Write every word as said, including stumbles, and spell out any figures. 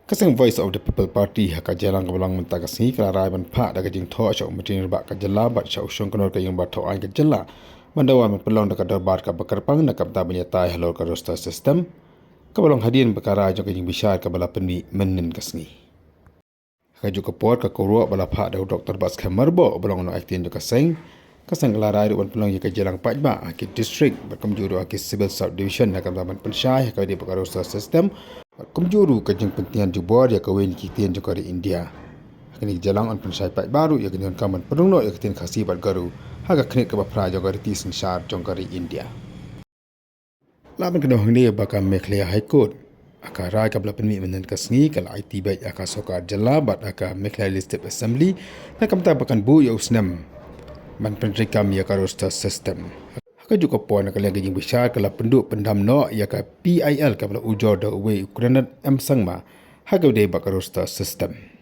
Ka seng Voice of the People Party ha ka jingïalang kaba long mynta ka sngi ka la rai ban phah da ka jingthoh sha u Myntri Rangbah ka jylla bad sha u Shongknor ka Ïing Barthoh Aiñ ka jylla ban da wan ban pynlong da ka dorbar kaba kyrpang na ka bynta ban ïatai halor ka roster system kaba long hadien ba ka rai jong ka jingbishar kaba la pynmih mynnin ka sngi. Ha kajuh ka por ka kyrwoh ba la phah da u Doktor Batskhem Myrboh uba long u nongaiktien jong ka seng, ka seng ka la rai ruh ban pynlong ïa ka jingïalang paidbah ha ki district bad kumjuh ruh ha ki civil sub division na ka bynta ban pynshai ha kaba ïadei bad ka roster system bad kumjuh ruh ka jingpyntian jubor ïa kawei na ki ktien jong ka ri India. Ha kane ka jingïalang yn pynshai paidbah ruh ïa ka jingdonkam ban pynrung noh ïa ka ktien Khasi bad Garo ha ka khniat kaba phra jong ka riti synshar jong ka ri India. Lah ban kynmaw hangne ba ka Meghalaya High Court ha ka rai kaba la pynmih mynnin ka sngi ka la aiti beit ha ka sorkar jylla bad ha ka Meghalaya Legislative Assembly na ka bynta ba kan buh ïa u snem ban pyntreikam ïa ka roster system. Ha kajuh ka por na ka liang ka jingbishar ka la pynduh pyndam noh ïa ka P I L kaba la ujor da uwei u Granad M Sangma ha kaba ïadei bad ka roster system.